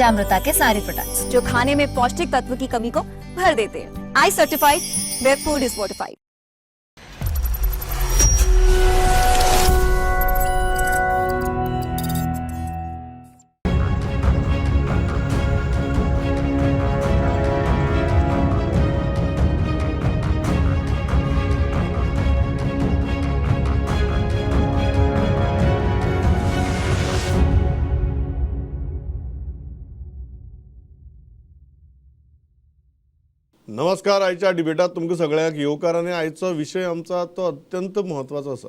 पंचामृता K सारे products, जो खाने में पौष्टिक तत्व की कमी को भर देते हैं। I certified, where food is fortified. नमस्कार. आयच्या डिबेटात तुमकां सगळ्यांक येवकार आनी आयचो विशय आमचो तो अत्यंत म्हत्वाचो आसा.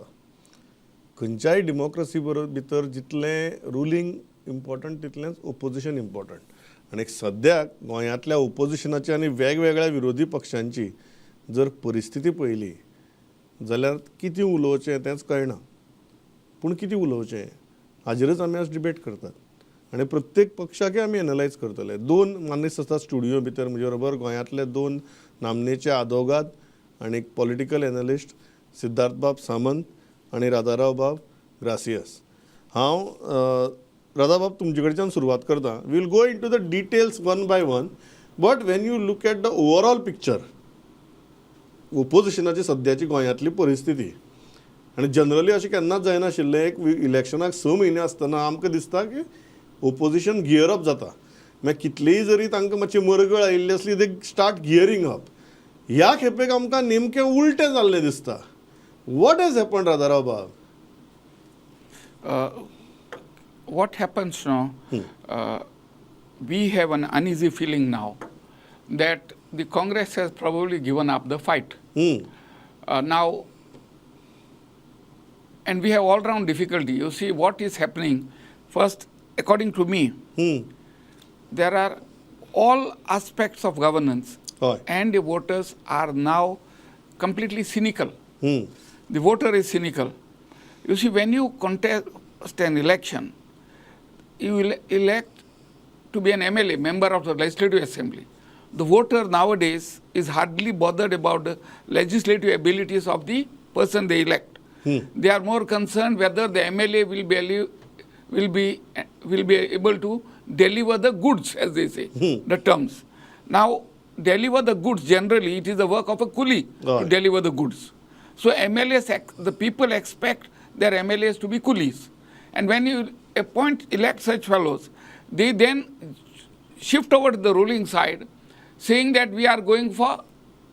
खंयच्याय डेमोक्रसी भितर जितलें रुलींग इम्पॉर्टंट तितलेंच ओपोजिशन इम्पॉर्टंट. आनी सद्याक गोंयांतल्या ओपोजिशनाची आनी वेगवेगळ्या विरोधी पक्षांची जर परिस्थिती पळयली जाल्यार कितें उलोवचें तेंच कळना. पूण कितें उलोवचें हाजेरच आमी आज डिबेट करतात आनी प्रत्येक पक्षाकय आमी एनलायज करतले. दोन मानेस्त आसतात स्टुडियो भितर म्हजे बरोबर, गोंयांतले दोन नामनेचे आदोगाद आनी एक पॉलिटिकल एनलिस्ट सिद्धार्थबाब सामंत आनी राधाराव बाब ग्रासियस. हांव राधाबाब तुमचे कडच्यान सुरवात करता. We'll go into the details one by one, but when you look at the overall picture, ओपोजिशनाची सद्याची गोंयांतली परिस्थिती आनी जनरली अशें केन्नाच जायनाशिल्लें, एक इलेक्शनाक 6 म्हयने आसतना आमकां दिसता की ओपोजिशन गियर अप जाता. मागीर कितलीय जरी तांकां मातशी मरगळ आयिल्ली आसली, they start gearing up. ह्या खेपेक आमकां नेमकें उलटें जाल्लें दिसता. What has happen, Radharao बाब? What happens now, we have an uneasy feeling now that the Congress has probably given up the fight. Now, and we have all round difficulty. You see what is happening. First, according to me, there are all aspects of governance हय and the voters are now completely cynical. The voter is cynical. You see, when you contest an election, you will elect to be an MLA, member of the Legislative Assembly. The voter nowadays is hardly bothered about the legislative abilities of the person they elect. They are more concerned whether the MLA will be able to deliver the goods, as they say, the terms. Now, deliver the goods, generally, it is the work of a coolie to deliver the goods. So MLAs, the people expect their MLAs to be coolies. And when you appoint, elect such fellows, they then shift over to the ruling side, saying that we are going for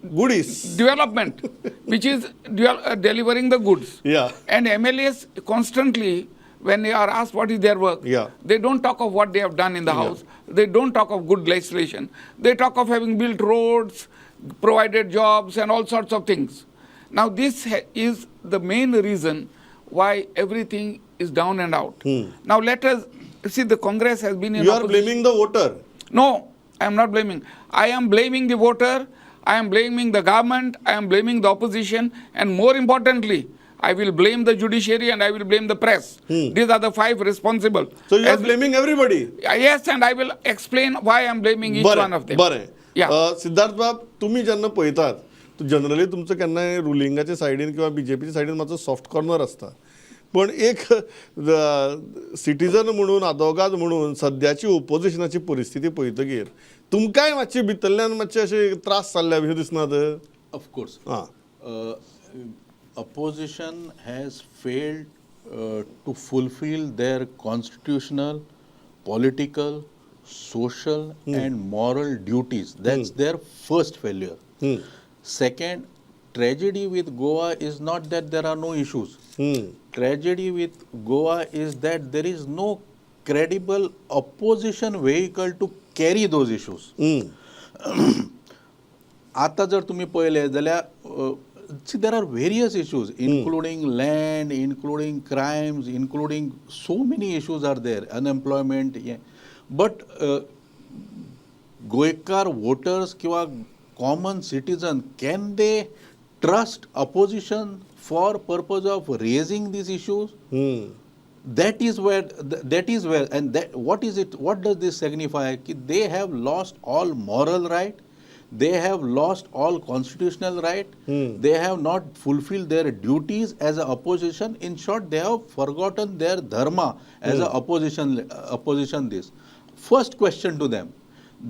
goodies development, which is delivering the goods. And MLAs constantly, when they are asked what is their work, they don't talk of what they have done in the house. They don't talk of good legislation. They talk of having built roads, provided jobs, and all sorts of things. Now, this is the main reason why everything is down and out. Now, let us see, the Congress has been in You are opposition. Blaming the voter. No, I am not blaming. I am blaming the voter, I am blaming the government, I am blaming the opposition, and more importantly, I will blame the judiciary and I will blame the press. These are the five responsible. So you are As- blaming everybody. Yes, and I will explain why I am blaming each one of them. बरें. Yeah. Siddharth बाब, तुमी जेन्ना पळयतात, generally तुमचो केन्नाय रुलिंगाच्या सायडीन किंवा बीजेपीच्या सायडीन मातसो सॉफ्ट कॉर्नर आसता, पण एक सिटीजन म्हणून, आदोगाद म्हणून सद्याची ओपोजिशनाची परिस्थिती पळयतकीर तुमकांय मातशी भितरल्यान मातशे अशे त्रास जाल्ले अशें दिसनात? Of course. आं. Opposition has failed to fulfill their constitutional, political, social, and moral duties. That's their first failure. Second, tragedy with Goa is not that there are no issues. Tragedy with Goa is that there is no credible opposition vehicle to carry those issues. आतां जर तुमी पळयलें जाल्यार, see, there are various issues, including land, including crimes, including so many issues are there, unemployment, but गोंयकार voters किंवा common citizen, can they trust opposition for purpose of raising these issues? That is where and that, what is it, what does this signify? की they have lost all moral right, they have lost all constitutional right, they have not fulfilled their duties as a opposition. In short, they have forgotten their dharma as a opposition. This First question to them,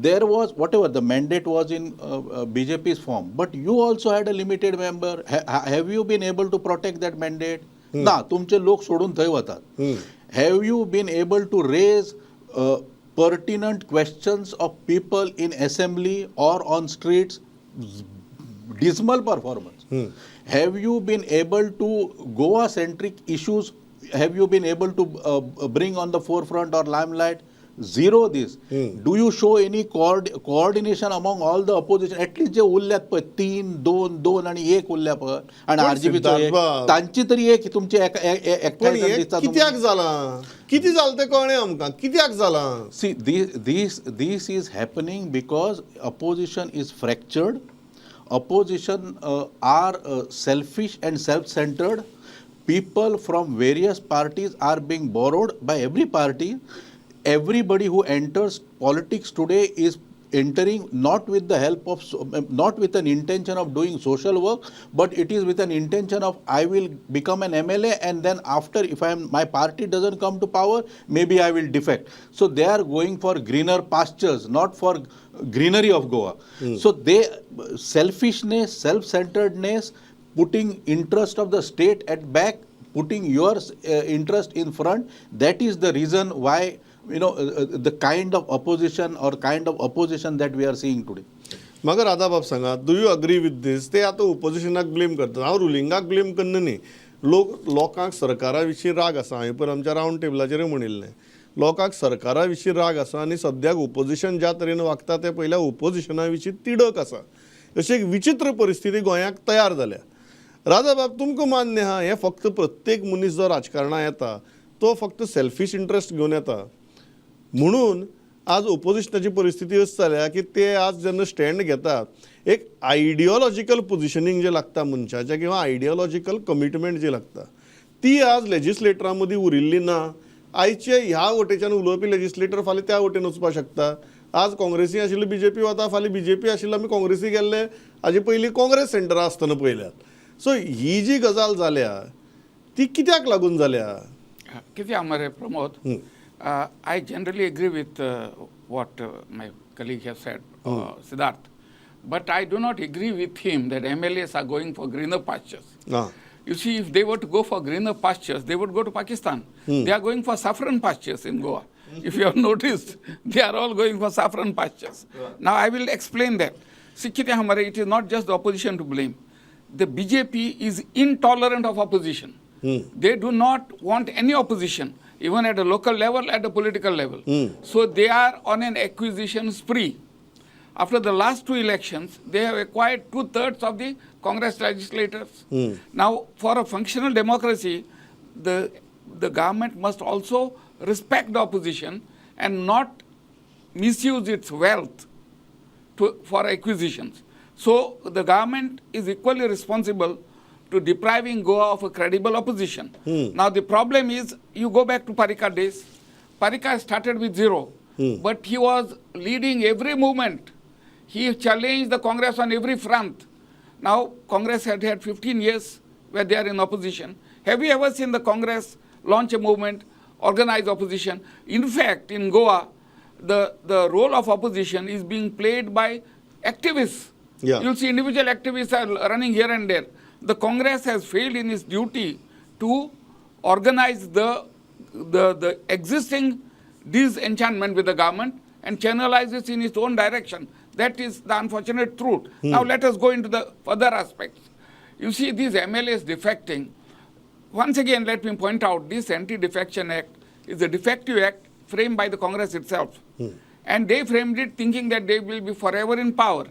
there was whatever the mandate was in BJP's form, but you also had a limited member. Have you been able to protect that mandate? ना, तुमचे लोक सोडून थंय वतात. Have you been able to raise pertinent questions of people in assembly or on streets? Dismal performance. Have you been able to Goa centric issues? Have you been able to bring on the forefront or limelight? Zero this. Do you show any coordination among all the opposition? At least जे उरल्यात पळय तीन दोन दोन आणि एक उरल्या पळय आणि पण आरजीपीचो एक, सिद्धार्थ तांची तरी एक तुमची पण एकठांय हें दिसता. कित्याक जालां, कितें जालें तें कळ्ळें आमकां, कित्याक जालां? See, this is happening because opposition is fractured. Opposition are selfish and self-centered. People from various parties are being borrowed by every party. Everybody who enters politics today is entering not with the help of, not with an intention of doing social work, but it is with an intention of I will become an MLA, and then after, if I am, my party doesn't come to power, maybe I will defect. So they are going for greener pastures, not for greenery of Goa. So they, selfishness, self-centeredness, putting interest of the state at back, putting your interest in front, that is the reason why the kind of opposition or kind of opposition that we are seeing today. म्हाका राधाबाब सांगा, do you agree with this? ते आतां ओपोजिशनाक blame करतात, हांव रुलिंगाक blame करना न्ही. लोक, लोकांक सरकारा विशीं राग आसा. हांवें पयर आमच्या रावंड टेबलाचेरूय म्हणिल्लें, लोकांक सरकारा विशीं राग आसा आनी सद्याक ओपोजिशन ज्या तरेन वागता तें पयल्या ओपोजिशना विशीं तिडक आसा. अशी एक विचित्र परिस्थिती गोंयाक तयार जाल्या. राधाबाब, तुमकां मान्य आहा हें फक्त प्रत्येक मनीस जो राजकारणां येता तो फक्त सेल्फीश इंट्रस्ट घेवन येता, म्हणून आज ओपोजिशनाची परिस्थिती अशी जाल्या की ते आज जेन्ना स्टँड घेतात, एक आयडियोलॉजिकल पोजिशनींग जें लागता मनशाचें किंवा आयडियोलॉजिकल कमिटमेंट जी लागता ती आज लेजिस्लेटरां मदीं उरिल्ली ना. आयचे ह्या वटेच्यान उलोवपी लेजिस्लेटर फाल्यां त्या वटेन वचपाक शकता. आज काँग्रेसी आशिल्ले बीजेपी वता, फाल्यां बीजेपी आशिल्ले आमी काँग्रेसी गेल्ले, हाजे पयलीं काँग्रेस सेंटरां आसतना पळयल्यात. सो ही जी गजाल जाल्या ती कित्याक लागून जाल्या? कितें आहा मरे Pramod, I generally agree with what my colleague have said, Siddharth, but I do not agree with him that MLAs are going for greener pastures. Ah. You see, if they were to go for greener pastures, they would go to Pakistan. They are going for saffron pastures in Goa. If you have noticed, they are all going for saffron pastures. Now, I will explain that. See, कितें आहा मरे, it is not just the opposition to blame. The BJP is intolerant of opposition. They do not want any opposition, even at a local level, at a political level. So they are on an acquisition spree. After the last two elections, they have acquired 2/3 of the Congress legislators. Now, for a functional democracy, the government must also respect the opposition and not misuse its wealth for acquisitions. So the government is equally responsible to depriving Goa of a credible opposition. Now the problem is, you go back to Parrikar days. Parrikar started with zero, but he was leading every movement. He challenged the Congress on every front. Now Congress had had 15 years where they are in opposition. Have you ever seen the Congress launch a movement, organize opposition? In fact, in Goa, the role of opposition is being played by activists. You'll see individual activists are running here and there. The Congress has failed in its duty to organize the existing disenchantment with the government and channelize it in its own direction. That is the unfortunate truth. Now let us go into the further aspects. You see these MLAs defecting. Once again, let me point out, this Anti-Defection Act is a defective act framed by the Congress itself. And they framed it thinking that they will be forever in power.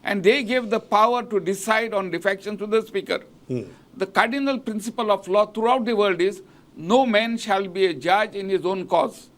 And they gave the power to decide on defection to the speaker. The cardinal principle of law throughout the world is no man shall be a judge in his own cause.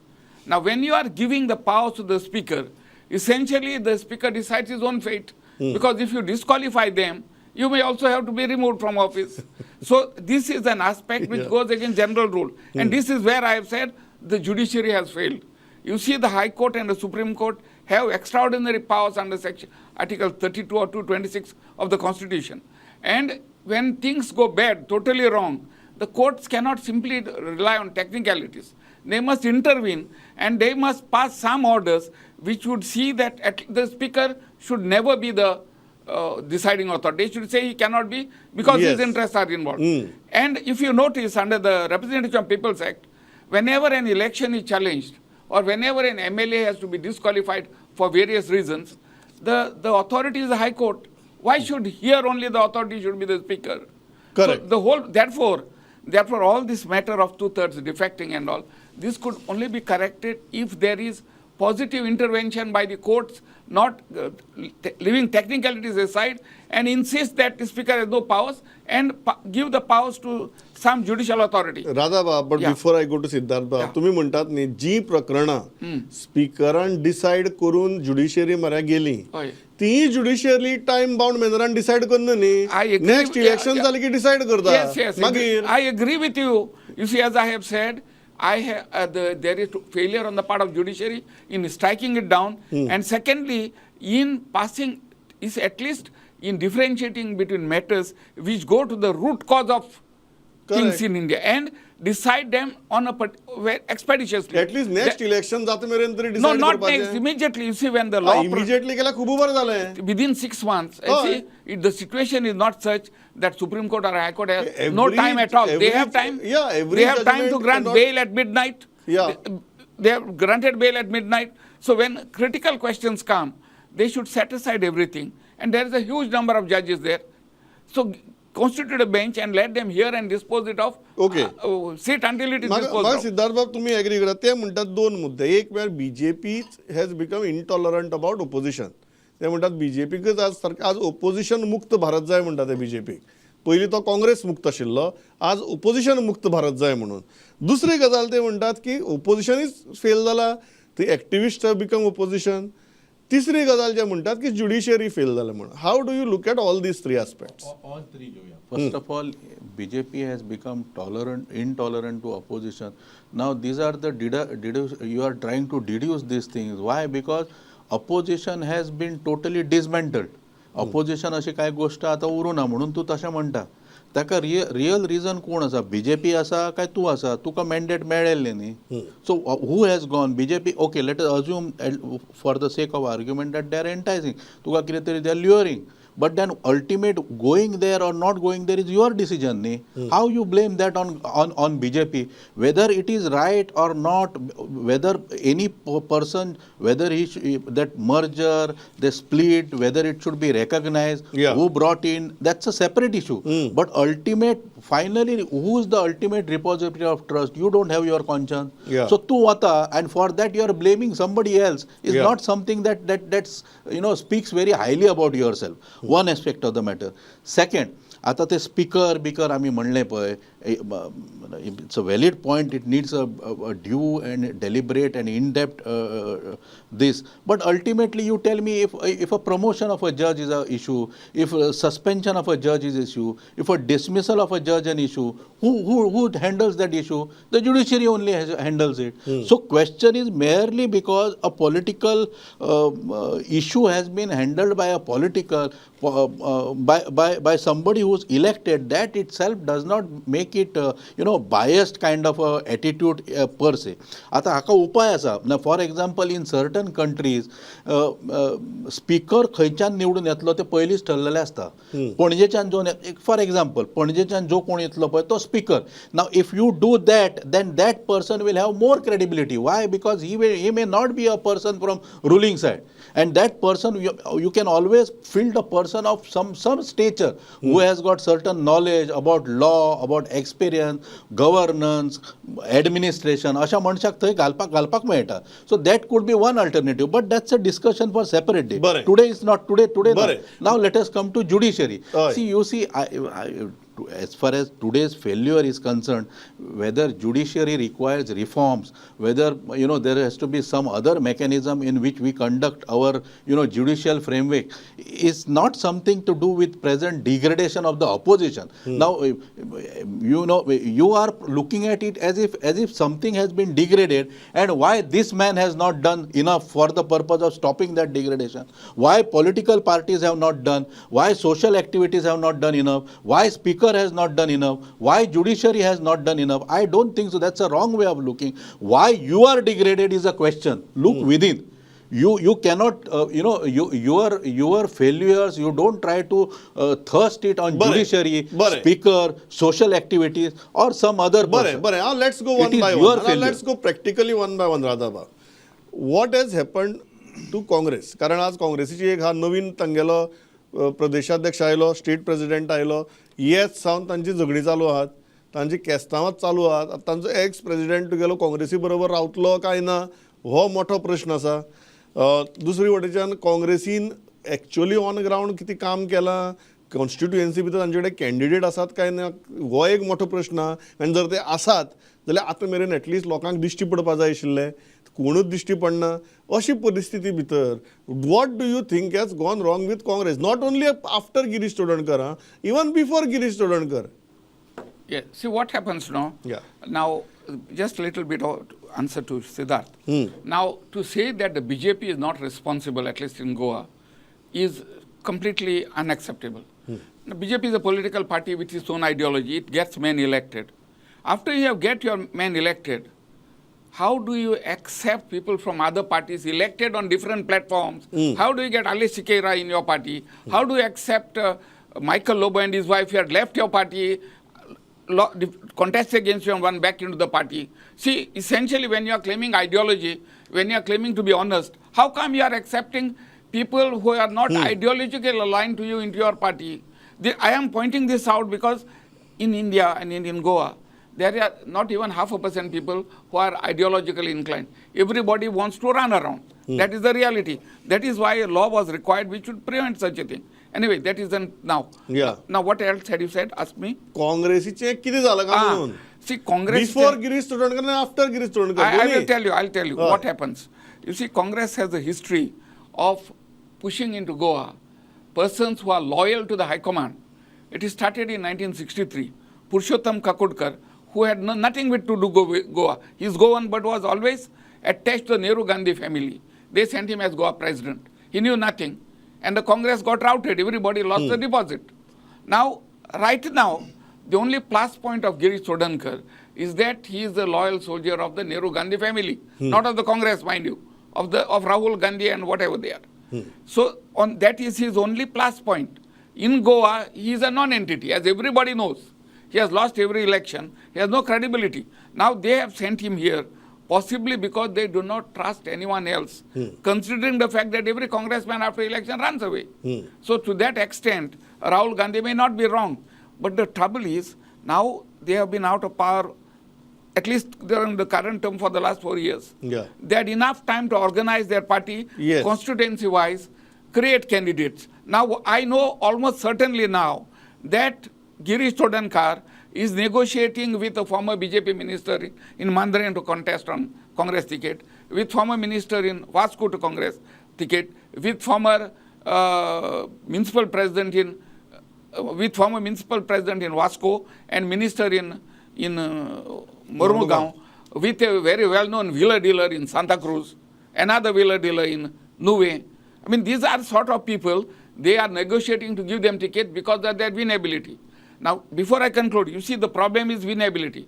Now, when you are giving the power to the speaker, essentially the speaker decides his own fate. Because if you disqualify them, you may also have to be removed from office. So this is an aspect which goes against general rule. And this is where I have said the judiciary has failed. You see, the High Court and the Supreme Court have extraordinary powers under section Article 32 or 226 of the Constitution. And when things go bad, totally wrong, the courts cannot simply rely on technicalities. They must intervene and they must pass some orders which would see that the speaker should never be the deciding authority. They should say he cannot be because his interests are involved. And if you notice, under the Representation of People's Act, whenever an election is challenged or whenever an MLA has to be disqualified for various reasons, the authority is the High Court. Why should here only the authority should be the speaker? Correct. So the whole, therefore, all this matter of two-thirds defecting and all, this could only be corrected if there is positive intervention by the courts, not leaving technicalities aside, and insist that the speaker has no powers and give the powers to some judicial authority. Radha बाब, but before I go to Siddharth बाब, तुमी म्हणटात न्ही जी प्रकरणां स्पिकरान decide करून judiciary म्हऱ्या गेली, ती ज्युडिशियरी टायम बाउंड मॅनरान डिसायड करना न्ही. I agree. Next election जालें की डिसायड करता. Yes. मागीर I agree with you. You see, as I have said, there is failure on the part of judiciary in striking it down, and secondly, in passing, is at least in differentiating between matters which go to the root cause of things Correct. In India and decide them on a expeditiously. At least next election जाता मेरेन तरी No, decide not next. करपाचें. Immediately, you see, when the law immediately केल्यार खूब बरें जालें. Within 6 months, you see, if the situation is not such that Supreme Court or High Court has no time at all. They have time. Every They have time to judgment grant cannot- bail at midnight. They have granted bail at midnight. So when critical questions come, they should set aside everything. And there is a huge number of judges there. So constitute a bench and let them hear and dispose it off. Sit until it is disposed म्हाका of. Siddharth बाब, तुमी agree करा, ते म्हणटात दोन मुद्दे. एक म्हळ्यार BJP has become intolerant about opposition. ते म्हणटात बीजेपीकच आज सारकें आज ओपोजिशन मुक्त भारत जाय म्हणटा ते बीजेपीक. पयलीं तो काँग्रेस मुक्त आशिल्लो, आज ओपोजिशन मुक्त भारत जाय म्हणून. दुसरी गजाल ते म्हणटात की ओपोजिशनूच फेल जाला, ती एक्टिविस्ट have become opposition. तिसरी गजाल जे म्हणटात की ज्युडिशियरी फेल जालें म्हणून. How do you look at all these three aspects? All three घेवया. First of all, BJP has become tolerant, intolerant to opposition. Now these are the deduce, you are trying to deduce these things. Why? Because opposition has been totally dismantled. Opposition अशी कांय गोश्ट आतां उरूं ना म्हणून तूं तशें म्हणटा. ताका रियल रिजन कोण आसा? बीजेपी आसा काय तूं आसा? तुका मॅन्डेट मेळिल्लें न्ही. So who has gone? BJP, okay, let us assume for the sake of argument that they are enticing, तुका कितें तरी they are luring, but then ultimate going there or not going there is your decision न्ही. How you blame that on BJP? Whether it is right or not, whether any person, whether he that merger, the split, whether it should be recognised, who brought in, that's a separate issue. But ultimate, finally, who is the ultimate repository of trust? You don't have your conscience. So tu vata, and for that you are blaming somebody else is not something that's, you know, speaks very highly about yourself. One aspect of the matter. Second, आता ते speaker beaker आमी म्हणलें पळय, it's a valid point, it needs a due and deliberate and in depth this, but ultimately you tell me if a promotion of a judge is a issue, if suspension of a judge is issue, if a dismissal of a judge an issue, who handles that issue? The judiciary only handles it. So question is merely because a political issue has been handled by a political by somebody who is elected, that itself does not make it biased kind of a attitude per se. आता हाका उपाय आसा. For example, in certain countries speaker खंयच्यान निवडून येतलो ते पयलींच ठरलेलें आसता. पणजेच्यान जो, फॉर एग्जाम्पल, पणजेच्यान जो कोण येतलो पळय तो speaker. Now if you do that, then that person will have more credibility. Why? Because he may not be a person from ruling side, and that person you can always field a person of some stature who has got certain knowledge about law, about experience, governance, administration. अशा मनशाक थंय घालपाक मेळटा. So that could be one alternative, but that's a discussion for separate day. Today is not today. Now let us come to judiciary. See, you see, as far as today's failure is concerned, whether judiciary requires reforms, whether, you know, there has to be some other mechanism in which we conduct our, you know, judicial framework, is not something to do with present degradation of the opposition. Now, you know, you are looking at it as if something has been degraded, and why this man has not done enough for the purpose of stopping that degradation, why political parties have not done, why social activities have not done enough, why speaker Speaker has not done enough? Why judiciary has not done enough? I don't think so. That's a wrong way of looking. Why you are degraded is a question. Look within. You cannot, your failures, you don't try to thrust it on बरें, judiciary, बरें. Speaker, social activities or some other बरें person. बरें, हांव let's go It one is by your one. Failure. Let's go practically one by one. राधाबा, what has happened to Congress? कारण आज काँग्रेसीची एक हा नवीन तांगेलो प्रदेशाध्यक्ष आयलो, स्टेट प्रेसिडेंट आयलो, येत सावन तांची झगडीं चालू आहात, तांची केस्तांवां चालू आहात. आतां तांचो एक्स प्रेसिडेंट तुगेलो काँग्रेसी बरोबर रावतलो काय ना हो मोठो प्रश्न आसा. दुसरी वटेच्यान काँग्रेसीन एक्च्युअली ऑन ग्रावंड कितें काम केलां, कॉन्स्टिट्युएन्सी भितर तांचे कडेन कॅन्डिडेट आसात काय ना हो एक मोठो प्रश्न आहा. आनी जर ते आसात जाल्यार आतां मेरेन एटलिस्ट लोकांक दिश्टी पडपा जाय आशिल्ले, कोणूच दिश्टी पडना. अशी परिस्थिती भितर what do you think has gone wrong with Congress, not only after Girish Chodankar, ah, even before Girish Chodankar? Yeah. See what happens now. Yeah. Now, just a little bit of answer to Siddharth. Now, to say that the BJP is not responsible, at least in Goa, is completely unacceptable. The BJP is a political party with its own ideology. It gets men elected. After you have get your men elected, how do you accept people from other parties elected on different platforms? How do you get Ali Siqueira in your party? How do you accept Michael Lobo and his wife who had left your party, contested against you and won back into the party? See, essentially when you are claiming ideology, when you are claiming to be honest, how come you are accepting people who are not ideologically aligned to you into your party? I am pointing this out because in India and in Goa, there are not even 0.5% people who are ideologically inclined. Everybody wants to run around. That is the reality. That is why a law was required which should prevent such a thing. Anyway, that is now. Yeah. Now, what else had you said? Ask me. काँग्रेसीचें कितें जालां काय म्हणून See, Congress... Before Girish Chodankar आनी after Girish Chodankar. I will tell you, I'll tell you Right. what happens. You see, Congress has a history of pushing into Goa persons who are loyal to the High Command. It is started in 1963. Purushottam Kakodkar, who had nothing with to do with Goa. He is Goan but was always attached to the Nehru Gandhi family. They sent him as Goa president. He knew nothing. And the Congress got routed. Everybody lost the deposit. Now, right now, the only plus point of Girish Chodankar is that he is a loyal soldier of the Nehru Gandhi family, not of the Congress, mind you, of Rahul Gandhi and whatever they are. So on that is his only plus point. In Goa, he is a non-entity, as everybody knows. He has lost every election. He has no credibility. Now they have sent him here, possibly because they do not trust anyone else, considering the fact that every congressman after election runs away. So to that extent, Rahul Gandhi may not be wrong. But the trouble is, now they have been out of power, at least during the current term for the last 4 years. Yeah. They had enough time to organize their party, Yes. constituency-wise, create candidates. Now, I know almost certainly now that Girish Chodankar is negotiating with a former BJP minister in Mandrem to contest on Congress ticket, with former minister in Vasco to Congress ticket, with former municipal president in Vasco and minister in Mormugao, with a very well-known wheeler dealer in Santa Cruz, another wheeler dealer in Nuvem. I mean, these are sort of people, they are negotiating to give them ticket because of their winnability. Now, before I conclude, you see the problem is winnability.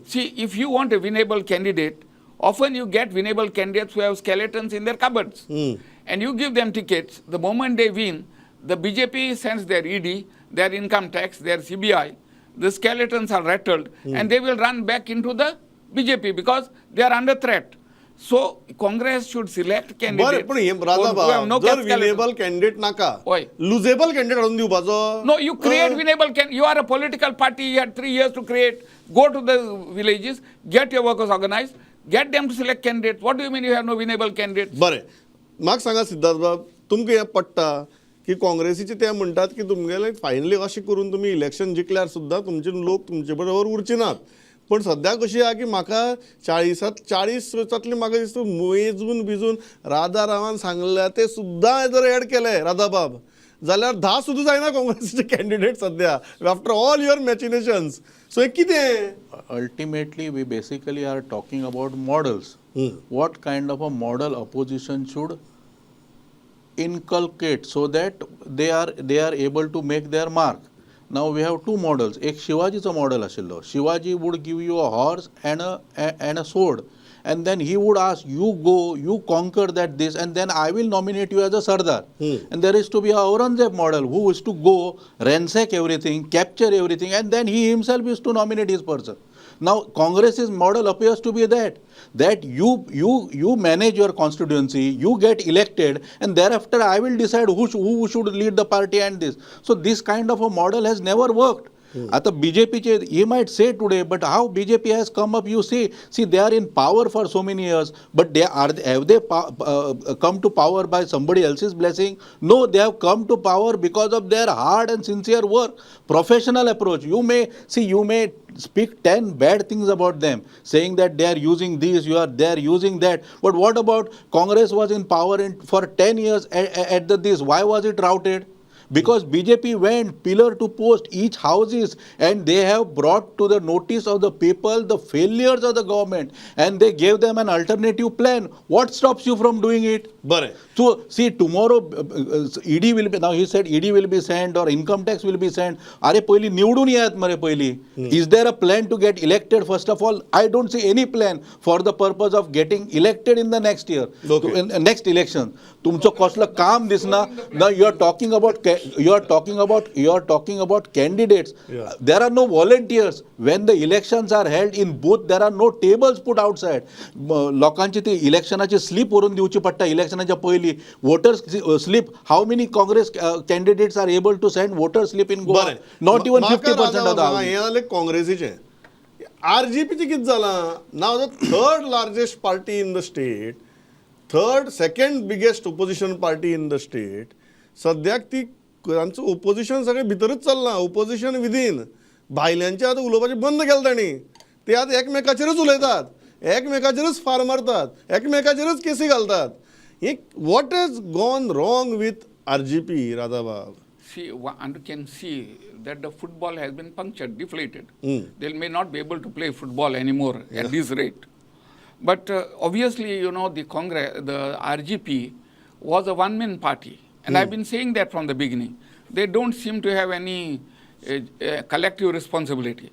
See, if you want a winnable candidate, often you get winnable candidates who have skeletons in their cupboards. And you give them tickets, the moment they win, the BJP sends their ED, their income tax, their CBI, the skeletons are rattled and they will run back into the BJP because they are under threat. So, Congress should select candidates बरें, पण हे who Radha have no जर skeleton. Winnable candidate नाका, हय. लुजेबल candidate हाडून दिवपाचो. No, you create winnable can. You are a political party. You had 3 years to create. Go to the villages, get your workers organized, get them to select candidates. What do you mean you have no winnable candidates? बरें, म्हाका सांगा सिद्धार्थ बाब, तुमकां हें पडटा की काँग्रेसीचे ते म्हणटात की तुमगेले फायनली अशें करून तुमी इलेक्शन जिखल्यार सुद्दां तुमचे लोक तुमचे बरोबर उरचे नात. पण सद्या कशी आहा की म्हाका 40 जातली म्हाका दिसता मेजून बिजून राधा रावान सांगल्या ते सुद्दां जर एड केले राधाबाब जाल्यार 10 सुद्दां जायना काँग्रेसीचे कॅन्डिडेट सद्या, after all your machinations. So हें कितें? Ultimately, we basically are talking about models. What kind of a model opposition should inculcate so that they are able to make their mark. Now we have two models. एक शिवाजीचो model आशिल्लो. Shivaji would give you a horse and a sword, and then he would ask you, go, you conquer that this, and then I will nominate you as a sardar. And there is to be a Aurangzeb model who is to go ransack everything, capture everything, and then he himself is to nominate his person. Now Congress's model appears to be that you manage your constituency, you get elected, and thereafter I will decide who should lead the party and this. So this kind of a model has never worked. आता बीजेपीचे, he might say today, but how BJP has come up, you see. See, they are in power for so many years, but they are have they come to power by somebody else's blessing? No, they have come to power because of their hard and sincere work, professional approach. You may see, you may speak 10 bad things about them, saying that they are using this, you are they are using that, but what about Congress was in power for 10 years at the this? Why was it routed? Because BJP went pillar to post each houses, and they have brought to the notice of the people the failures of the government, and they gave them an alternative plan. What stops you from doing it? बरें. So see, tomorrow ED will be, now he said ED will be sent or income tax will be sent. अरे, पयली निवडून येयात मरे पयली. Is there a plan to get elected first of all? I don't see any plan for the purpose of getting elected in the next year. In next election. तुमचो कसलो काम दिसना. Now you are talking about candidates. There are no volunteers. When the elections are held in booth, there are no tables put outside. लोकांची ती इलेक्शनाची slip व्हरून दिवची पडटा इलेक्शनाच्या पयलीं, voters slip. How many Congress candidates are able to send voter slip in Goa? बरें. Not even 50% of the हे जालें काँग्रेसीचें. आरजीपीचें कितें जालां? Now the third largest party in the state, third, second biggest opposition party in the state. सद्याक ती तांचो opposition सगळें भितरूच चल्लां, ओपोजिशन विदीन. भायल्यांचें आतां उलोवपाचें बंद केलें तांणी. ते आतां एकमेकाचेरूच उलयतात, एकमेकाचेरूच फार मारतात, एकमेकाचेरूच केसी घालतात. हे what is gone wrong with RGP, राधाबाब? See, one can see that the football has been punctured, deflated. They may not be able to play football anymore at this rate. But obviously, the Congress, the RGP was a one-man party. And I've been saying that from the beginning. They don't seem to have any collective responsibility.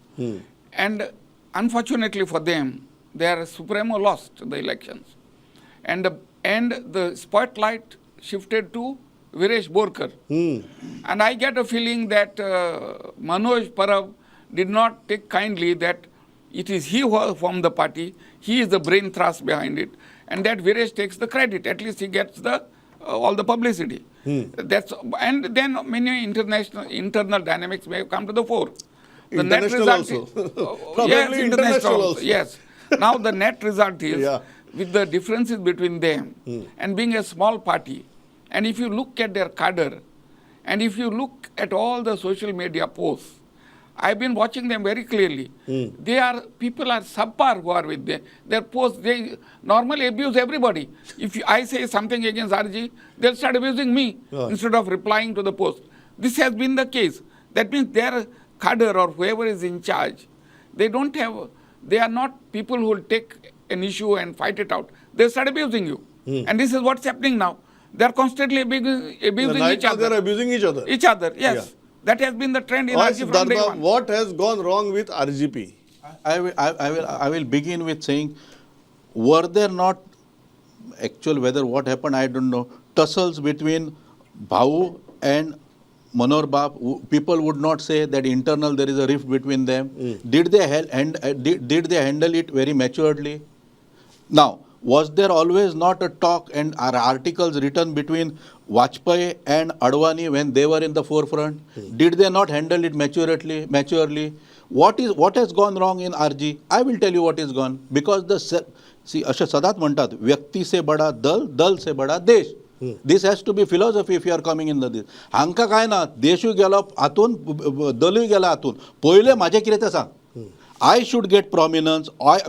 And unfortunately for them, their Supremo lost the elections. And the spotlight shifted to Viresh Borkar. And I get a feeling that Manoj Parab did not take kindly that it is he who formed the party, he is the brain thrust behind it, and that Viresh takes the credit. At least he gets the all the publicity. That's and then many international internal dynamics may have come to the fore. The net International result also. is, Probably yes, international international also. Also. Yes. Now the net result is with the differences between them and being a small party, and if you look at their cadre, and if you look at all the social media posts, I've been watching them very clearly. They are people are subpar who are with them. Their posts, they normally abuse everybody. If I say something against RG, they'll start abusing me instead of replying to the post. This has been the case. That means their cadre or whoever is in charge, they don't have, they are not people who will take an issue and fight it out. They start abusing you. And this is what's happening now. They are constantly abusing Right each now they other. are abusing each other. Each other, yes. Yeah. That has been the trend in All right, RG from day Siddhartha, one. what has gone wrong with RGP? I will begin with saying, were there not actual, whether what happened, I don't know, tussles between Bhau and Manohar Bab? People would not say that internal there is a rift between them. Did they and did they handle it very maturely? Now, was there always not a talk and are articles written between Vajpayee and Advani when they were in the forefront? Did they not handle it maturely? Maturely, what has gone wrong in RG? I will tell you what is gone, because the see, अशें सदांच म्हणटात, व्यक्ती से बडा दल, दल से बडा देश. This has to be philosophy if you are coming in the this. हांकां काय ना, देशूय गेलो हातून, दलूय गेला हातून. पयलें म्हाजें कितें तें सांग. I should get prominence, I,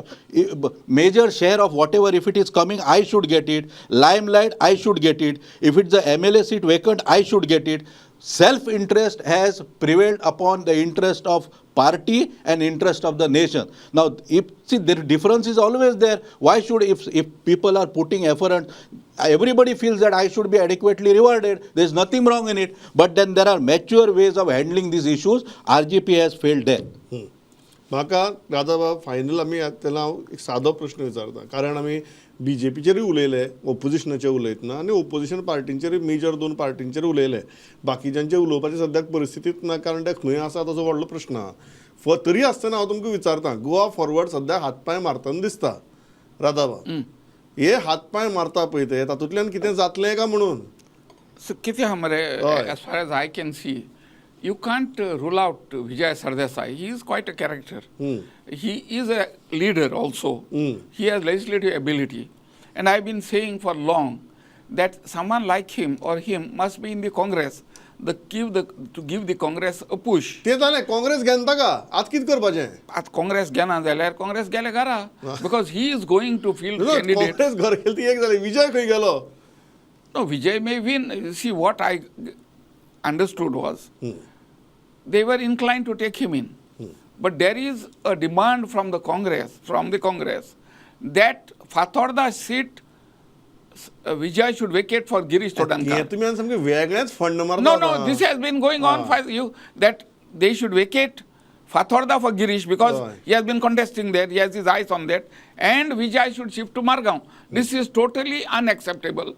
major share of whatever if it is coming, I should get it. Limelight, I should get it. If it's a MLA seat vacant, I should get it. Self interest has prevailed upon the interest of party and interest of the nation. Now, if see, the difference is always there. Why should, if people are putting effort, everybody feels that I should be adequately rewarded. There is nothing wrong in it. But then there are mature ways of handling these issues. RGP has failed there. म्हाका राजाबाब, final आमी तेन्ना हांव एक सादो प्रश्न विचारता, कारण आमी बीजेपीचेरूय उलयले, ओपोजिशनाचेर उलयतना, आनी ओपोजिशन पार्टींचेरूय, मेजर दोन पार्टींचेर उलयले. बाकीच्यांचेर उलोवपाची सद्याक परिस्थितीच ना, कारण ते खंय आसा ताचो व्हडलो प्रश्न आहा. तरी आसतना हांव तुमकां विचारता, गोवा फॉरवर्ड सद्याक हातपांय मारतना दिसता. राजाबाब, हे हातपांय मारता पळय ते, तातूंतल्यान कितें जातलें काय म्हणून? So, कितें आहा मरे, हय. As far as I can see, you can't rule out Vijay Sardesai. He is quite a character. He is a leader also. He has legislative ability. And I've been saying for long that someone like him or him must be in the Congress to give the Congress a push. ते जालें, काँग्रेस घेना ताका, आतां कितें करपाचें? आतां काँग्रेस घेना जाल्यार काँग्रेस गेले घरा, because he is going to field candidate. Congress घर गेली ती एक जाली, विजय खंय गेलो? No, Vijay may win. You see, what I understood was they were inclined to take him in. But there is a demand from the Congress, that Fatorda seat Vijay should vacate for Girish हे Chodankar. तुमी आनी सामकें वेगळेंच fund मारता. No, this has been going on for you, that they should vacate Fatorda for Girish because he has been contesting there, he has his eyes on that, and Vijay should shift to Margao. This is totally unacceptable.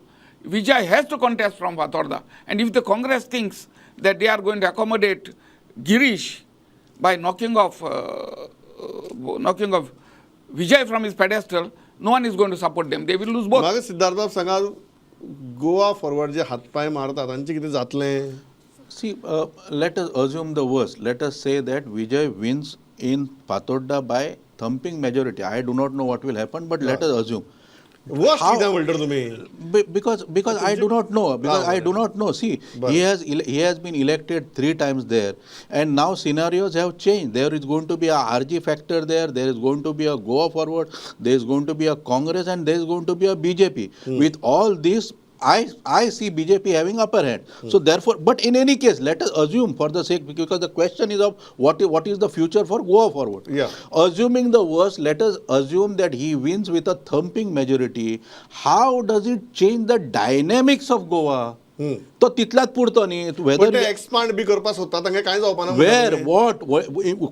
Vijay has to contest from Fatorda. And if the Congress thinks that they are going to accommodate Girish by knocking off Vijay from his pedestal, no one is going to support them. They will lose both. म्हाका सिद्धार्थ बाब सांगा, Goa forward जे हातपांय मारतात तांचें कितें जातलें? See, let us assume the worst. Let us say that Vijay wins in Fatorda by thumping majority. I do not know what will happen, but let us assume. Worst How- कितें म्हणटा तुमी? Because I do not know, because I do not know. See, he has been elected three times there, and now scenarios have changed. There is going to be a RG factor there. There is going to be a Goa Forward. There is going to be a Congress, and there is going to be a BJP. With all this, I see BJP having upper hand. So therefore, but in any case, let us assume for the sake, because the question is of what is the future for Goa Forward. Assuming the worst, let us assume that he wins with a thumping majority. How does it change the dynamics of Goa? तो तितल्याच पुरतो न्ही. पण weather ते expand बी करपाक सोदता, तांकां कांय जावपाना. वेर, what,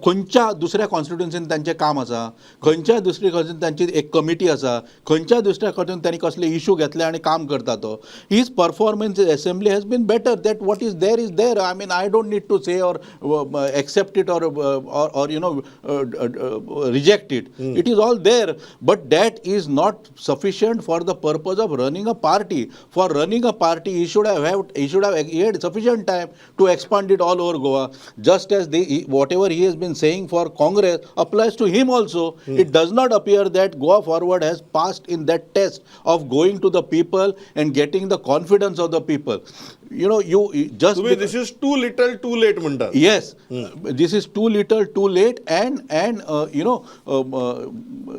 खंयच्या दुसऱ्या कॉन्स्टिट्युन्सीन तांचें काम आसा, खंयच्या दुसऱ्या कॉन्स्टिट्युन्सीन तांची एक कमिटी आसा, खंयच्या दुसऱ्या कॉन्स्टिट्युन्सीन त्यांनी कसले इशू घेतले आनी काम करता तो. His performance in assembly has been better. That what is there is there. I mean, I don't need to say or accept it or reject it. It is all there, but that is not sufficient for the purpose of running a party. For running a party, he should have he had sufficient time to expand it all over Goa. Just as whatever he has been saying for Congress applies to him also. It does not appear that Goa Forward has passed in that test of going to the people and getting the confidence of the people. You just तुमी this is too little too late म्हणटात. Yes, this is too little, too late, and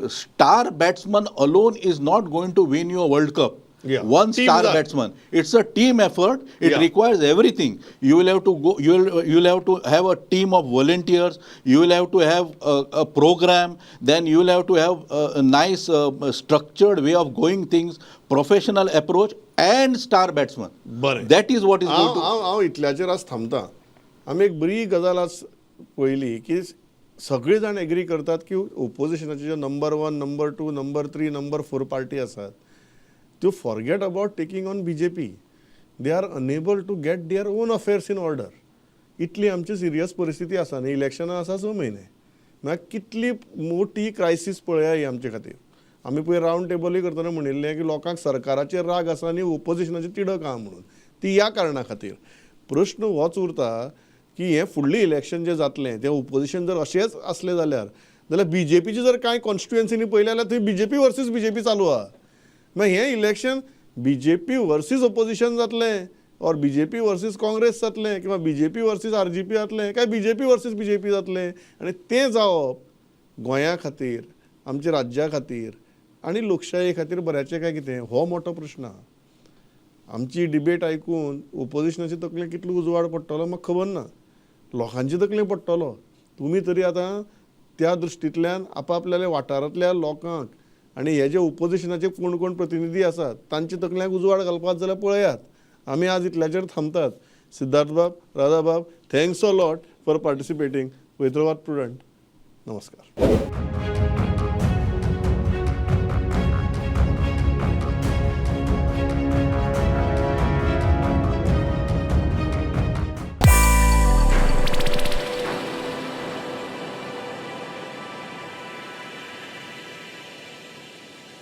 star batsman alone is not going to win you a World Cup. One Team star that. Batsman. It's a team effort. It requires everything. You will have to go. You will have to have a team of volunteers. You will have to have a program. Then you will have to have a nice structured way of going things, professional approach, and star batsman. बरें. That is what is going हांव to. हांव हांव इतल्याचेर आज थांबता. आमी एक बरी गजाल आज पळयली की सगळे जाण एग्री करतात की ओपोजिशनाचे जे number one, number two, number three, number four party आसात त्यो forget about taking on BJP, they are unable to get their own affairs in order. इतली आमची सिरियस परिस्थिती आसा आनी इलेक्शनां आसा 6 म्हयने, म्हळ्यार कितली मोठी क्रायसीस पळया ही आमचे खातीर. आमी पयर रावंड टेबलूय करतना म्हणिल्लें की लोकांक सरकाराचेर राग आसा आनी ओपोजिशनाची तिडक आहा म्हणून, ती ह्या कारणा खातीर. प्रश्न होच उरता की हें फुडलें इलेक्शन जें जातलें तें ओपोजिशन जर अशेंच आसलें जाल्यार बीजेपीचे जर कांय कॉन्स्टिट्युएन्सीनी पळयलें जाल्यार थंय बीजेपी वर्सीस बीजेपी चालू आहा. मागीर हें इलेक्शन बीजेपी वर्सीस ओपोजिशन जातलें ऑर बीजेपी वर्सीस काँग्रेस जातलें किंवा बीजेपी वर्सीस आरजीपी जातलें काय बीजेपी वर्सीस बीजेपी जातलें? आनी तें जावप गोंया खातीर, आमच्या राज्या खातीर आनी लोकशाये खातीर बऱ्याचें काय कितें, हो मोठो प्रश्न आहा. आमची डिबेट आयकून ओपोजिशनाची तकलेक कितलो उजवाड पडटलो म्हाका खबर ना, लोकांची तकलेक पडटलो. तुमी तरी आतां त्या दृश्टींतल्यान आपापल्या वाठारांतल्या लोकांक आनी हे जे ओपोजिशनाचे कोण कोण प्रतिनिधी आसात तांच्या तकल्यांक उजवाड घालपाक जाल्यार पळयात. आमी आज इतल्याचेर थांबतात. सिद्धार्थ बाब, राधा बाब, thanks a lot for participating. वैत्रवाद prudent. नमस्कार.